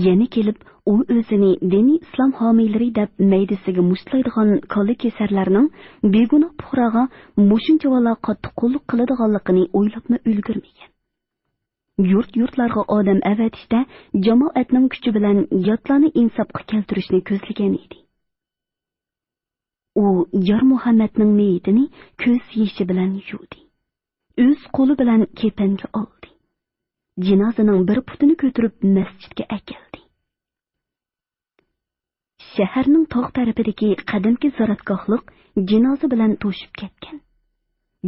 يەنە كېلىپ ئۇ ئۆزىنى دىنىي ئىسلام ھامىيلىرى دەپ مەيدىسىگە مۇشتلايدىغان كاللا كېسەرلەرنىڭ بىگۇناھ پۇقراغا مۇشۇنچىۋالا قاتتىق قۇللۇق قىلىدىغانلىقىنى ئويلاپمۇ ئۈلگۈرمىگەن. يۇرت-يۇرتلارغا ئادەم ئەۋەتىشتە جامائەتنىڭ كۈچى بىلەن ياتلارنى ئىنساپقا كەلتۈرۈشنى كۆزلىگەن ئىدى. ئۇ يار مۇھەممەدنىڭ مېيىتىنى كۆز يېشى بىلەن يۇدى. ئۆز قولى بىلەن كېپەنگە ئالدى. جىنازىنىڭ بىر پۇتىنى كۆتۈرۈپ مەسچىتكە ئەكەلدى. شەھەرنىڭ تاغ تەرىپىدىكى قەدىمكى زاراتگاھلىق جىنازا بىلەن توشۇپ كەتكەن.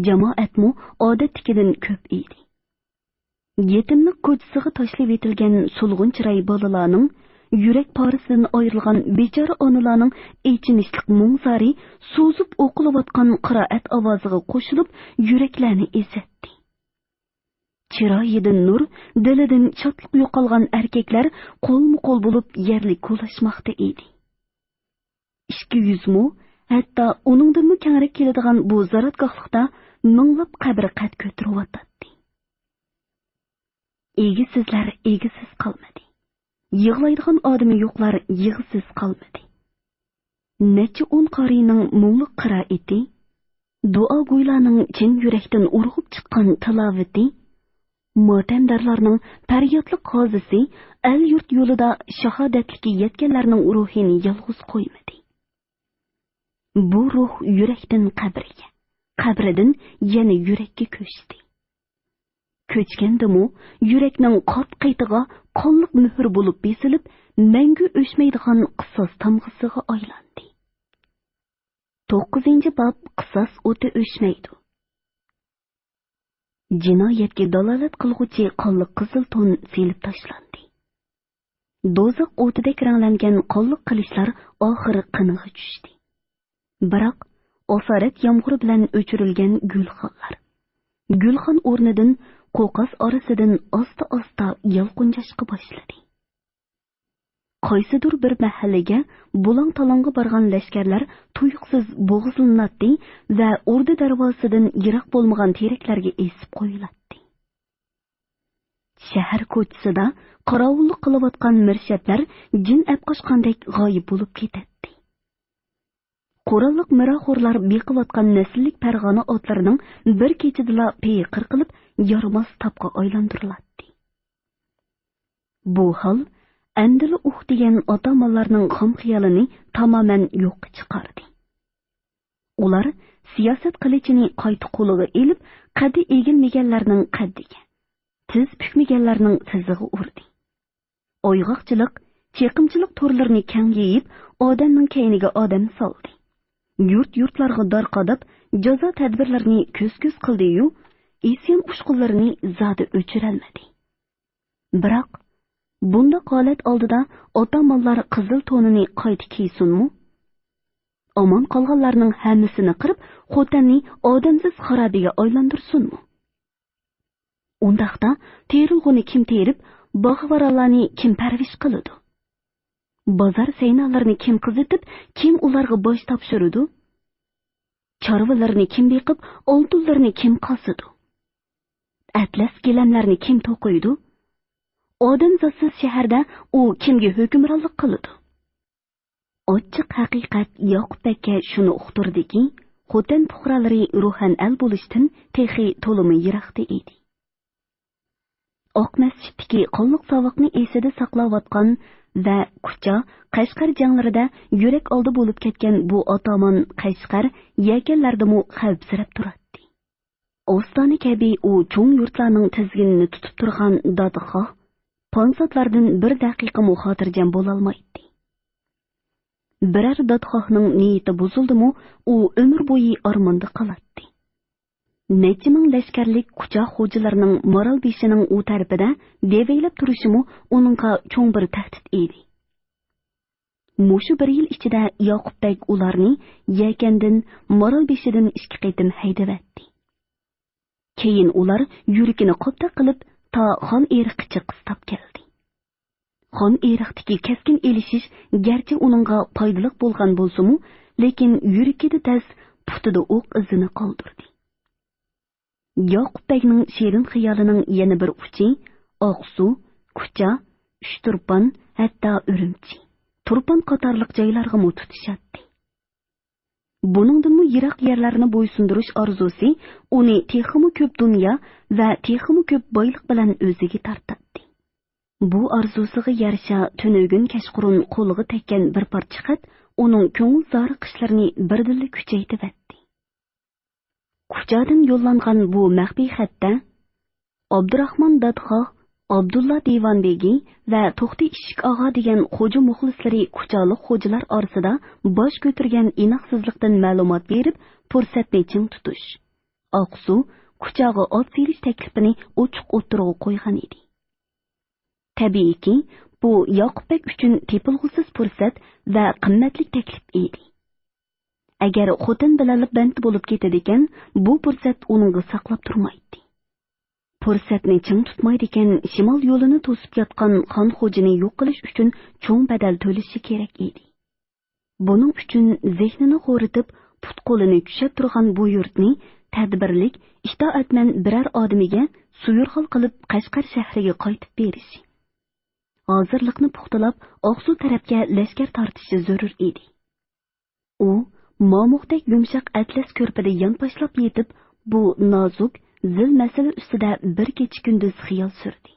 جامائەتمۇ ئادەتتىكىدىن كۆپ ئىدى. يېتىملىك كوچىسىغا تاشلىۋېتىلگەن سولغۇن چىراي بالىلارنىڭ، يۈرەك پارىسىدىن ئايرىلغان بىچارە ئانىلارنىڭ ئېچىنىشلىق مۇڭ-زارى سوزۇپ ئوقۇلۇۋاتقان قىرائەت ئاۋازىغا قوشۇلۇپ، يۈرەكلەرنى ئېزەتتى. چىرايىدىن نۇر، دىلىدىن شادلىق يوقالغان ئەركەكلەر قولمۇ-قول بولۇپ يەرلىك كولاشماقتا ئىدى. ئىككى يۈز مو، ھەتتا ئۇنىڭدىنمۇ كەڭرەك كېلىدىغان بۇ زاراتگاھلىقتا مىڭلاپ قەبرە قەد كۆتۈرۈۋاتاتتى. ئىگىسىزلەر ئىگىسىز قالمىدى. يىغلايدىغان ئادىمى يوقلار يىغىسىز قالمىدى. نەچچە ئون قارىينىڭ مۇڭلۇق قىرائىتى، دۇئاگويلارنىڭ چىن يۈرەكتىن ئۇرغۇپ چىققان تىلاۋىتى، ماتەمدارلارنىڭ پەريادلىق غازىسى ئەل-يۇرت يولىدا شاھادەتلىككە يەتكەنلەرنىڭ روھىنى يالغۇز قويمىدى. بۇ روھ يۈرەكتىن قەبرىگە، قەبرىدىن يەنە يۈرەككە كۆچتى. كۆچكەندىمۇ يۈرەكنىڭ قات-قېتىغا قانلىق مۆھۈر بولۇپ بېسىلىپ، مەڭگۈ ئۆچمەيدىغان قىساس تامغىسىغا ئايلاندى. توققۇزىنچى باب، قىساس ئوتى ئۆچمەيدۇ. جىنايەتكە دالالەت قىلغۇچى قانلىق قىزىل تون سېلىپ تاشلاندى. دوزاخ ئوتىدەك رەڭلەنگەن قانلىق قىلىچلار ئاخىرى قېنىغا چۈشتى. بىراق، ئاسارەت يامغۇرى بىلەن ئۆچۈرۈلگەن گۈلخانلار، گۈلخان ئورنىدىن قوقاس ئارىسىدىن ئاستا-ئاستا يالقۇنجاشقا باشلىدى. قايسىدۇر بىر مەھەللىگە بۇلاڭ-تالاڭغا بارغان لەشكەرلەر تۇيۇقسىز بوغۇزلىناتتى ۋە ئوردا دەرۋازىسىدىن يىراق بولمىغان تېرەكلەرگە ئېسىپ قويۇلاتتى. شەھەر كوچىسىدا قاراۋۇللۇق قىلىۋاتقان مىرشەپلەر جىن ئەپقاچقاندەك غايىب بولۇپ كېتەتتى. قوراللىق مىراخورلار بېقىۋاتقان نەسىللىك پەرغانە ئاتلىرىنىڭ بىر كېچىدىلا پېيى قىرقىلىپ، يارىماس تاپقا ئايلاندۇرۇلاتتى. بۇ ھال ئەمدىلا ئۇھ دېگەن ئاتامانلارنىڭ خام خىيالىنى تامامەن يوققا چىقاردى. ئۇلار سىياسەت قىلىچىنى قايتا قولىغا ئېلىپ، قەددى ئېگىلمىگەنلەرنىڭ قەددىگە، تىز پۈكمىگەنلەرنىڭ تىزىغا ئۇردى. ئويغاقچىلىق، چېقىمچىلىق تورلىرىنى كەڭ يېيىپ، ئادەمنىڭ كەينىگە ئادەم سالدى. يۇرت-يۇرتلارغا دارقاداپ، جازا تەدبىرلىرىنى كۆز-كۆز قىلدى-يۇ، ئىسيان ئۇچقۇنلىرىنى زادى ئۆچۈرەلمىدى. بىراق، بۇنداق ھالەت ئالدىدا ئاتامانلار قىزىل تونىنى قايتا كىيسۇنمۇ؟ ئامان قالغانلارنىڭ ھەممىسىنى قىرىپ، خوتەننى ئادەمسىز خارابىگە ئايلاندۇرسۇنمۇ؟ ئۇنداقتا تېرىلغۇنى كىم تېرىپ، باغۋەنلەرنى كىم پەرۋىش قىلىدۇ؟ بازار سەينالىرىنى كىم قىزىتىپ، كىم ئۇلارغا باج تاپشۇرىدۇ؟ چارۋىلىرىنى كىم بېقىپ، ئالتۇنلىرىنى كىم قازىدۇ؟ ئەتلەس گىلەملەرنى كىم توقۇيدۇ؟ ئادەمزاتسىز شەھەردە ئۇ كىمگە ھۆكۈمرانلىق قىلىدۇ؟ ئاچچىق ھەقىقەت ياقۇپ بەگكە شۇنى ئۇقتۇردىكى، خوتەن پۇقرالىرى روھەن ئەل بولۇشتىن تېخى تولىمۇ يىراقتا ئىدى. ئاق مەسچىتتىكى قانلىق ساۋاقنى ئېسىدە ساقلاۋاتقان ۋە كۇچا، قەشقەر جەڭلىرىدە يۈرەك ئالدى بولۇپ كەتكەن بۇ ئاتامان قەشقەر يەكەنلەردىمۇ خەۋپسىرەپ تۇراتتى. ئوستانە كەبى ئۇ چوڭ يۇرتلارنىڭ تىزگىنىنى تۇتۇپ تۇرغان دادىخاھ پانساتلاردىن بىر دەقىقىمۇ خاتىرجەم بولالمايتتى. بىرەر دادىخاھنىڭ نىيىتى بۇزۇلدىمۇ، ئۇ ئۆمۈر بويى ئارماندا قالاتتى. نەچچە مىڭ لەشكەرلىك كۇچا خوجىلىرىنىڭ مارالبېشىنىڭ ئۇ تەرىپىدە دېۋەيلەپ تۇرۇشىمۇ ئۇنىڭغا چوڭ بىر تەھدىت ئىدى. مۇشۇ بىر يىل ئىچىدە ياقۇپ بەگ ئۇلارنى يەكەندىن مارالبېشىدىن ئىككى قېتىم ھەيدىۋەتتى. كېيىن ئۇلار يۈرىكىنى قوپتەك قىلىپ، تا خان ئېرىققىچە قىستاپ كەلدى. خان ئېرىقتىكى كەسكىن ئېلىشىش گەرچە ئۇنىڭغا پايدىلىق بولغان بولسىمۇ، لېكىن يۈرىكىدە دەس، پۇتىدا ئوق ئىزىنى قالدۇردى. ياقۇپ بەگنىڭ شېرىن خىيالىنىڭ يەنە بىر ئۇچى ئاقسۇ، كۇچا، ئۈچتۇرپان، ھەتتا ئۈرۈمچى، تۇرپان قاتارلىق جايلارغىمۇ تۇتىشاتتى. بۇنىڭدىنمۇ يىراق يەرلەرنى بويسۇندۇرۇش ئارزۇسى ئۇنى تېخىمۇ كۆپ دۇنيا ۋە تېخىمۇ كۆپ بايلىق بىلەن ئۆزىگە تارتاتتى. بۇ ئارزۇسىغا يارىشا تۈنۈگۈن كەچقۇرۇن قولىغا تەگكەن بىر پارچە خەت ئۇنىڭ كۆڭۈل زارىقىشلىرىنى بىردىنلا كۈچەيتىۋەتتى. كۇچادىن يوللانغان بۇ مەخپىي خەتتە ئابدۇراخمان دادخاھ، ئابدۇللا دىۋان بېگى ۋە توختى ئىشىك ئاغا دېگەن خوجا مۇخلىسلىرى كۇچالىق خوجىلار ئارىسىدا باش كۆتۈرگەن ئىناقسىزلىقتىن مەلۇمات بېرىپ، پۇرسەتنى چىڭ تۇتۇش، ئاقسۇ، كۇچاغا ئات سېلىش تەكلىپىنى ئوچۇق ئوتتۇرىغا قويغان ئىدى. تەبىئىيكى، بۇ ياقۇپ بەگ ئۈچۈن تېپىلغۇسىز پۇرسەت ۋە قىممەتلىك تەكلىپ ئىدى. ئەگەر خوتەن بىلەنلا بەند بولۇپ كېتىدىكەن، بۇ پۇرسەت ئۇنىڭغا ساقلاپ تۇرمايتتى. پۇرسەتنى چىڭ تۇتمايدىكەن، شىمال يولىنى توسۇپ ياتقان خان خوجىنى يوق قىلىش ئۈچۈن چوڭ بەدەل تۆلىشى كېرەك ئىدى. بۇنىڭ ئۈچۈن زېھنىنى خورىتىپ، پۇت-قولىنى چۈشەپ تۇرغان بۇ يۇرتنى تەدبىرلىك، ئىتائەتمەن بىرەر ئادىمىگە سۇيۇرغال قىلىپ، قەشقەر شەھىرىگە قايتىپ بېرىشى، ھازىرلىقنى پۇختىلاپ، ئاقسۇ تەرەپكە لەشكەر تارتىشى زۆرۈر ئىدى. ئۇ مامۇقتەك يۇمشاق ئەتلەس كۆرپىدە يانپاشلاپ يېتىپ، بۇ نازۇك، زىل مەسىلە ئۈستىدە بىر كېچە-كۈندۈز خىيال سۈردى.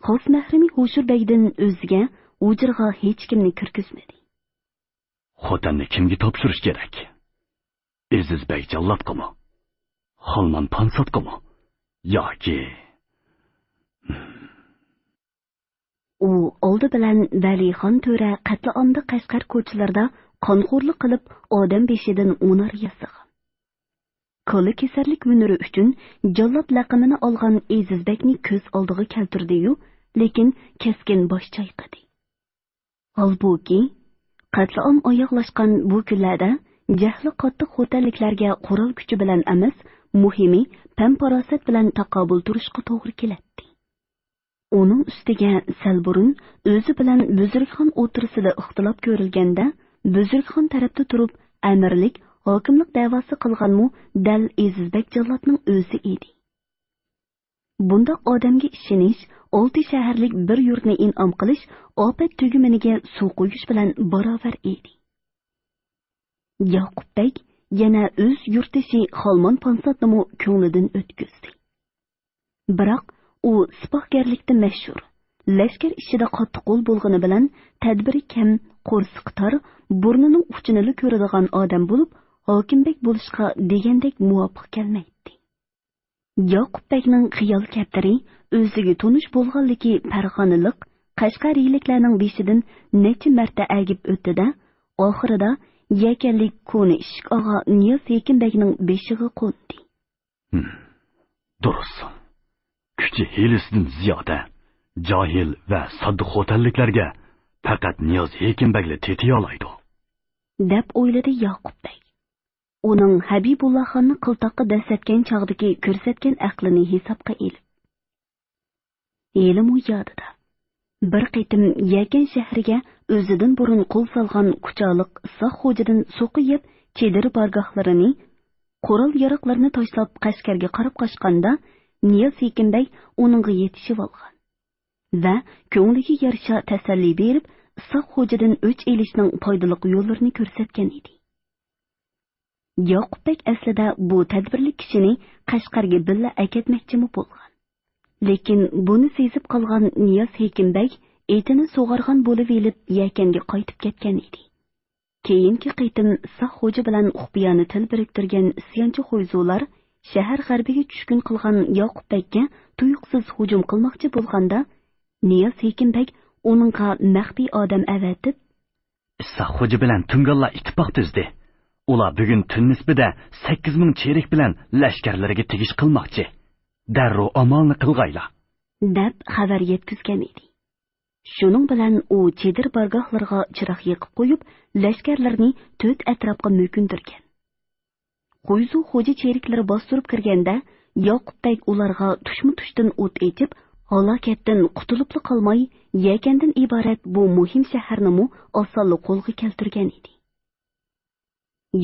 خاس مەھرىمى ھوشۇر بەگدىن ئۆزگە ھۇجرىغا ھېچكىمنى كىرگۈزمىدى. خوتەننى كىمگە تاپشۇرۇش كېرەك؟ ئېزىز بەگ جاللاتقىمۇ؟ خالمان پانساتقىمۇ؟ ياكى... ئۇ ئالدى بىلەن ۋەلىخان تۆرە قەتلىئامدا قەشقەر كوچىلىرىدا قانخورلۇق قىلىپ، ئادەم بېشىدىن مۇنار ياسىغان. كاللا كېسەللىك ھۈنىرى ئۈچۈن جاللات لەقىمىنى ئالغان ئېزىز بەگنى كۆز ئالدىغا كەلتۈردى-يۇ، لېكىن كەسكىن باش چايقىدى. ھالبۇكى، قەتلىئام ئاياغلاشقان بۇ كۈنلەردە جەھلى قاتتىق خوتەنلىكلەرگە قورال كۈچى بىلەن ئەمەس، مۇھىمى پەم-پاراسەت بىلەن تاقابىل تۇرۇشقا توغرا كېلەتتى. ئۇنىڭ ئۈستىگە سەل بۇرۇن ئۆزى بىلەن بۈزرۈكخان ئوتتۇرىسىدا ئىختىلاپ كۆرۈلگەندە، بۈزرۈكخان تەرەپتە تۇرۇپ ئەمىرلىك، ھاكىملىق دەۋاسى قىلغانمۇ دەل ئېزىز بەگ جاللاتنىڭ ئۆزى ئىدى. بۇنداق ئادەمگە ئىشىنىش ئالتە شەھەرلىك بىر يۇرتنى ئىنئام قىلىش، ئاپەت تۈگمىنىگە سۇ قۇيۇش بىلەن باراۋەر ئىدى. ياقۇپ بەگ يەنە ئۆز يۇرتدىشى خالمان پانساتنىمۇ كۆڭلىدىن ئۆتكۈزدى. بىراق ئۇ سىپاھكەرلىكتە مەشھۇر، لەشكەر ئىچىدە قاتتىق قول بولغىنى بىلەن، تەدبىرى كەم، قورسىقى تار، بۇرنىنىڭ ئۇچىنىلا كۆرىدىغان ئادەم بولۇپ، ھاكىم بەگ بولۇشقا دېگەندەك مۇۋاپىق كەلمەيتتى. ياقۇپ بەگنىڭ خىيال كەپتىرى ئۆزىگە تونۇش بولغانلىكى پەرغانىلىق، قەشقەرىيلىكلەرنىڭ بېشىدىن نەچچە مەرتە ئەگىپ ئۆتتى-دە، ئاخىرىدا يەكەنلىك كونا ئىشىك ئاغا نىياز ھېكىم بەگنىڭ بېشىغا قوندى. ھىم، دۇرۇس. كۈچى ھىيلىسىدىن زىيادە، جاھىل ۋە ساددا خوتەنلىكلەرگە پەقەت نىياز ھېكىم بەگلا تېتىيالايدۇ، دەپ ئويلىدى ياقۇپ بەگ. ئۇنىڭ ھەبىبۇللا خاننى قىلتاققا دەسسەتكەن چاغدىكى كۆرسەتكەن ئەقلىنى ھېسابقا ئېلىپ. ھېلىمۇ يادىدا. بىر قېتىم يەكەن شەھىرىگە ئۆزىدىن بۇرۇن قول سالغان كۇچالىق ئىسھاق خوجىدىن سوقا يەپ، چېدىر بارگاھلىرىنى، قورال-ياراغلىرىنى تاشلاپ، قەشقەرگە قاراپ قاچقاندا، نىياز ھېكىم بەگ ئۇنىڭغا يېتىشىۋالغان ۋە كۆڭلىگە يارىشا تەسەللى بېرىپ، ئىسھاق خوجىدىن ئۆچ ئېلىشنىڭ پايدىلىق يوللىرىنى كۆرسەتكەن ئىدى. ياقۇپ بەگ ئەسلىدە بۇ تەدبىرلىك كىشىنى قەشقەرگە بىللە ئەكەتمەكچىمۇ بولغان. لېكىن بۇنى سېزىپ قالغان نىياز ھېكىم بەگ ئېتىنى سۇغارغان بولۇۋېلىپ، يەكەنگە قايتىپ كەتكەن ئىدى. كېيىنكى قېتىم ئىسھاق خوجا بىلەن ئۇقبىيانە تىل بىرىكتۈرگەن ئىسيانچى خۇيزۇلار شەھەر غەربىگە چۈشكۈن قىلغان ياقۇپ بەگكە تۇيۇقسىز ھۇجۇم قىلماقچى بولغاندا، نىياز ھېكىم بەگ ئۇنىڭغا مەخپىي ئادەم ئەۋەتىپ، ئىسھاق خوجا بىلەن تۇڭگانلار ئىتتىپاق تۈزدى. ئۇلار بۈگۈن تۈن نىسبىدە سەككىز مىڭ چېرىك بىلەن لەشكەرلىرىگە تېگىش قىلماقچى. دەررۇ ئامالنى قىلغايلا، دەپ خەۋەر يەتكۈزگەن ئىدى. شۇنىڭ بىلەن ئۇ چېدىر بارگاھلىرىغا چىراغ يېقىپ قويۇپ، لەشكەرلىرىنى تۆت ئەتراپقا مۆكۈندۈرگەن. خۇيزۇ خوجا چېرىكلىرى باستۇرۇپ كىرگەندە، ياقۇپ بەگ ئۇلارغا تۇشمۇ تۇشتىن ئوت ئېچىپ، ھالاكەتتىن قۇتۇلۇپلا قالماي، يەكەندىن ئىبارەت بۇ مۇھىم شەھەرنىمۇ ئاسانلا قولغا كەلتۈرگەن ئىدى.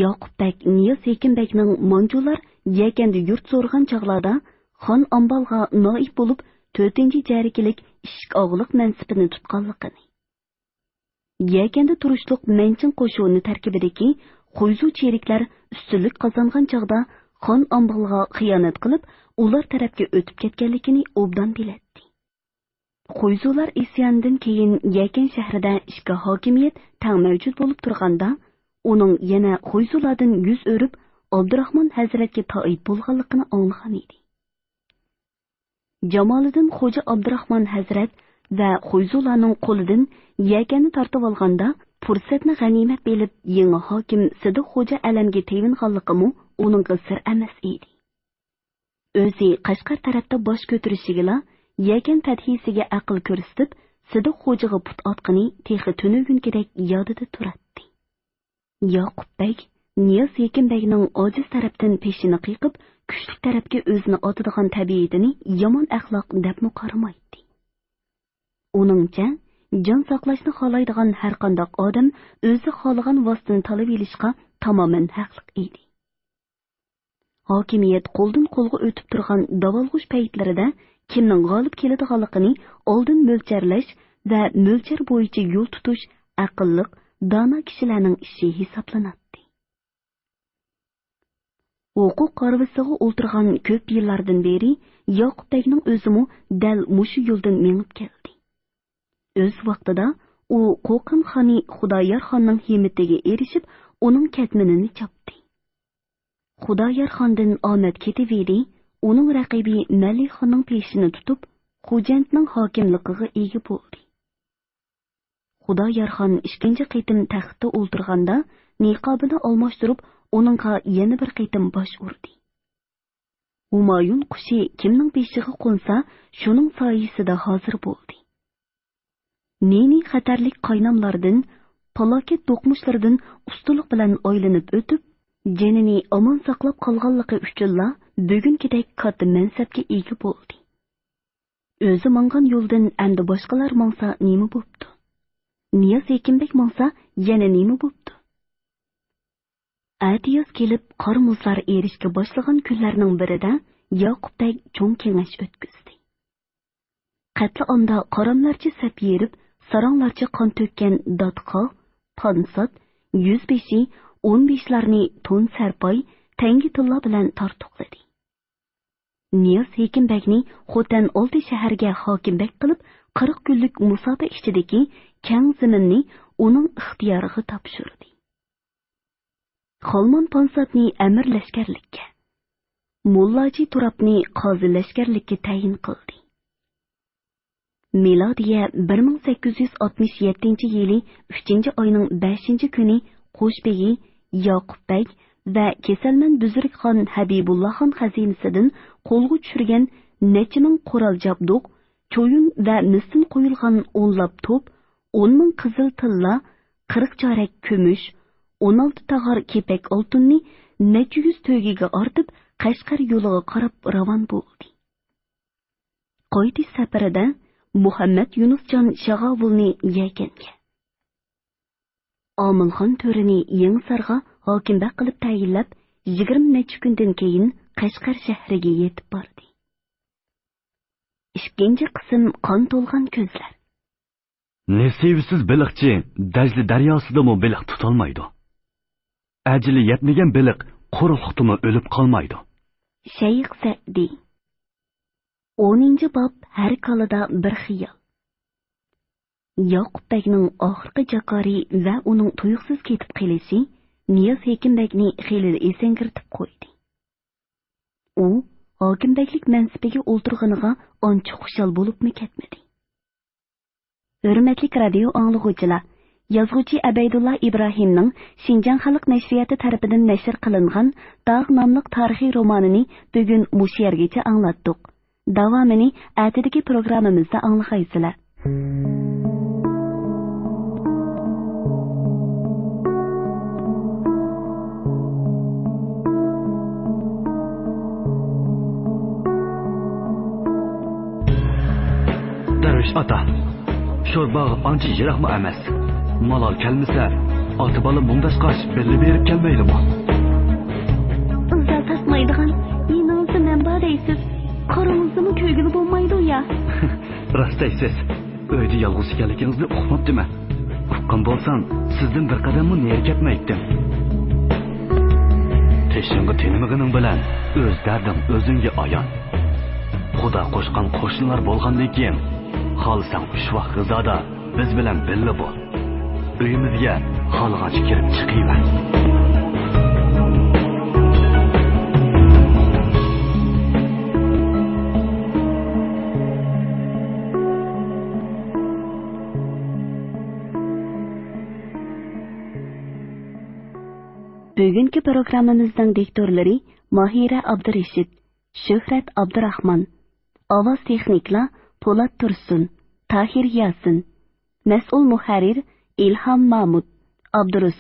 ياقۇپ بەگ نىياز ھېكىم بەگنىڭ مانجۇلار يەكەندە يۇرت سورىغان چاغلاردا خان ئامبالغا نائىب بولۇپ، تۆتىنچى جەرگىلىك ئىشىك ئاغىلىق مەنسىپىنى تۇتقانلىقىنى، يەكەندە تۇرۇشلۇق مەنچىڭ قوشۇنى تەركىبىدىكى خۇيزۇ چېرىكلەر ئۈستۈنلۈك قازانغان چاغدا خان ئامبالغا خىيانەت قىلىپ، ئۇلار تەرەپكە ئۆتۈپ كەتكەنلىكىنى ئوبدان بىلەتتى. خۇيزۇلار ئىسيانىدىن كېيىن يەكەن شەھىرىدە ئىككى ھاكىمىيەت تەڭ مەۋجۇت بولۇپ تۇرغاندا، ئۇنىڭ يەنە خۇيزۇلاردىن يۈز ئۆرۈپ، ئابدۇراخمان ھەزرەتكە تائىپ بولغانلىقىنى ئاڭلىغان ئىدى. جامالىدىن خوجا ئابدۇراخمان ھەزرەت ۋە خۇيزۇلارنىڭ قولىدىن يەكەننى تارتىۋالغاندا، پۇرسەتنى غەنىيمەت بىلىپ، يېڭى ھاكىم سىدىق خوجا ئەلەمگە تېۋىنغانلىقىمۇ ئۇنىڭغا سىر ئەمەس ئىدى. ئۆزى قەشقەر تەرەپتە باش كۆتۈرۈشىگىلا، يەكەن پەتھىيىسىگە ئەقىل كۆرسىتىپ، سىدىق خوجىغا پۇت ئاتقىنى تېخى تۈنۈگۈنكىدەك يادىدا تۇراتتى. ياقۇپ بەگ نىياز ھېكىم بەگنىڭ ئاجىز تەرەپتىن پېشىنى قېقىپ، كۈچلۈك تەرەپكە ئۆزىنى ئاتىدىغان تەبىئىتىنى يامان ئەخلاق دەپمۇ قارىمايتتى. ئۇنىڭچە، جان ساقلاشنى خالايدىغان ھەرقانداق ئادەم ئۆزى خالىغان ۋاسىتىنى تاللىۋېلىشقا تامامەن ھەقلىق ئىدى. ھاكىمىيەت قولدىن قولغا ئۆتۈپ تۇرغان داۋالغۇش پەيتلىرىدە كىمنىڭ غالىب كېلىدىغانلىقىنى ئالدىن مۆلچەرلەش ۋە مۆلچەر بويىچە يول تۇتۇش ئەقىللىق، دانا كىشىلەرنىڭ ئىشى ھېسابلىناتتى. ھوقۇق ھارۋىسىغا ئولتۇرغان كۆپ يىللاردىن بېرى ياقۇپ بەگنىڭ ئۆزىمۇ دەل مۇشۇ يولدىن مېڭىپ كەلدى. ئۆز ۋاقتىدا ئۇ قوقان خانى خۇدايار خاننىڭ ھىممىتىگە ئېرىشىپ، ئۇنىڭ كەتمىنىنى چاپتى. خۇدايار خاندىن ئامەت كېتىۋىدى، ئۇنىڭ رەقىبى مەلىخاننىڭ پېشىنى تۇتۇپ، خوجەنتنىڭ ھاكىملىقىغا ئىگە بولدى. خۇدايار خان ئىككىنچى قېتىم تەختتە ئولتۇرغاندا، نىقابىنى ئالماشتۇرۇپ، ئۇنىڭغا يەنە بىر قېتىم باش ئۇردى. ھۇمايۇن قۇشى كىمنىڭ بېشىغا قونسا، شۇنىڭ سايىسىدا ھازىر بولدى. نى-نى خەتەرلىك قايناملاردىن، پالاكەت دوقمۇشلىرىدىن ئۇستىلىق بىلەن ئايلىنىپ ئۆتۈپ، جېنىنى ئامان ساقلاپ قالغانلىقى ئۈچۈنلا بۈگۈنكىدەك كاتتا مەنسەپكە ئىگە بولدى. ئۆزى ماڭغان يولدىن ئەمدى باشقىلار ماڭسا نېمە بوپتۇ؟ نىياز ھېكىمبەگ ماڭسا يەنە نېمە بوپتۇ؟ ئەتىياز كېلىپ، قار مۇزلار ئېرىشكە باشلىغان كۈنلەرنىڭ بىرىدە ياقۇپ بەگ چوڭ كېڭەش ئۆتكۈزدى. قەتلىئامدا قاراملارچە سەپ يېرىپ، ساراڭلارچە قان تۆككەن داتقا، پانسات، يۈزبېشى، ئونبېشىلارنى تون سەرپاي، تەڭگە تىللا بىلەن تارتۇقلىدى. نىياز ھېكىم بەگنى خوتەن ئالتە شەھەرگە ھاكىم بەگ قىلىپ، قىرىق كۈنلۈك مۇساپە ئىچىدىكى كەڭ زېمىننى ئۇنىڭ ئىختىيارىغا تاپشۇردى. خالمان پانساتنى ئەمىر لەشكەرلىككە، موللاجى تۇرابنى قازى لەشكەرلىككە تەيىن قىلدى. مىلادىيە بىر مىڭ سەككىز يۈز ئاتمىش يەتتىنچى يىلى ئۈچىنچى ئاينىڭ بەشىنچى كۈنى قوشبېگى ياقۇپ بەگ ۋە كېسەلمەن بۈزرۈكخان ھەبىبۇللا خان خەزىنىسىدىن قولغا چۈشۈرگەن نەچچە مىڭ قورال جابدۇق، چويۇن ۋە مىستىن قويۇلغان ئونلاپ توپ، ئون مىڭ قىزىل تىللا، قىرىق چارەك كۈمۈش، ئون ئالتە تاغار كېپەك ئالتۇننى نەچچە يۈز تۆگىگە ئارتىپ، قەشقەر يولىغا قاراپ راۋان بولدى. قايتىش سەپىرىدە مۇھەممەد يۇنۇسجان شاغاۋۇلنى يەكەنگە، ئامىلخان تۆرىنى يېڭىسارغا ھاكىم بەگ قىلىپ تەيىنلەپ، يىگىرمە نەچچە كۈندىن كېيىن قەشقەر شەھىرىگە يېتىپ باردى. ئىككىنچى قىسىم، قان تولغان كۆزلەر. نېسىۋىسىز بېلىقچى دەجلە دەرياسىدىمۇ بېلىق تۇتالمايدۇ. ئەجىلى يەتمىگەن بېلىق قۇرۇقلۇقتىمۇ ئۆلۈپ قالمايدۇ. شەيخ سەئدى. ئونىنچى باب، ھەر كالىدا بىر خىيال. ياقۇپ بەگنىڭ ئاخىرقى جاكارى ۋە ئۇنىڭ تۇيۇقسىز كېتىپ قېلىشى نىياز ھېكىم بەگنى خېلىلا ئېسەڭگىرىتىپ قويدى. ئۇ ھاكىم بەگلىك مەنسىپىگە ئولتۇرغىنىغا ئانچە خۇشال بولۇپمۇ كەتمىدى. ھۆرمەتلىك رادىيو ئاڭلىغۇچىلار، يازغۇچى ئەبەيدۇللا ئىبراھىمنىڭ شىنجاڭ خەلق نەشرىياتى تەرىپىدىن نەشر قىلىنغان داغ ناملىق تارىخىي رومانىنى بۈگۈن مۇشۇ يەرگىچە ئاڭلاتتۇق. داۋامىنى ئەتىدىكى پروگراممىمىزدا ئاڭلىغايسىلەر. دەرۋىش ئاتا، شورباغ ئانچە يىراقمۇ ئەمەس. مالال كەلمىسە، ئاتا-بالا مۇڭداشقاچ بىللە بېرىپ كەلمەيلىمۇ؟ ئىزا تاپمايدىغان يېنىڭىزدا مەن بار دەيسىز. قارىڭىزدىمۇ كۆرگىلى بولمايدۇ يا؟ راست دەيسىز. ئۆيدە يالغۇز ئىكەنلىكىڭىزنى ئۇقماپتىمەن. ئۇققان بولسام، سىزدىن بىر قەدەممۇ نېرى كەتمەيتتىم. تېشىڭغا تېنىمىغىنىڭ بىلەن ئۆز دەردىڭ ئۆزۈڭگە ئايان. خۇدا قوشقان قوشنىلار بولغاندىن كېيىن، خالىساڭ ئۈچ ۋاق غىزادا بىز بىلەن بىللە بول. ئۆيىمىزگە خالىغانچە كىرىپ چىقىۋەر. بۈگۈنكى پروگراممىمىزنىڭ دىكتورلىرى ماھىرە ئابدۇرېشىت، شۆھرەت ئابدۇراخمان، ئاۋاز تېخنىكلار پولات تۇرسۇن، تاھىر ياسىن، مەسئۇل مۇھەررىر ئىلھام مامۇت، ئابدۇرۇس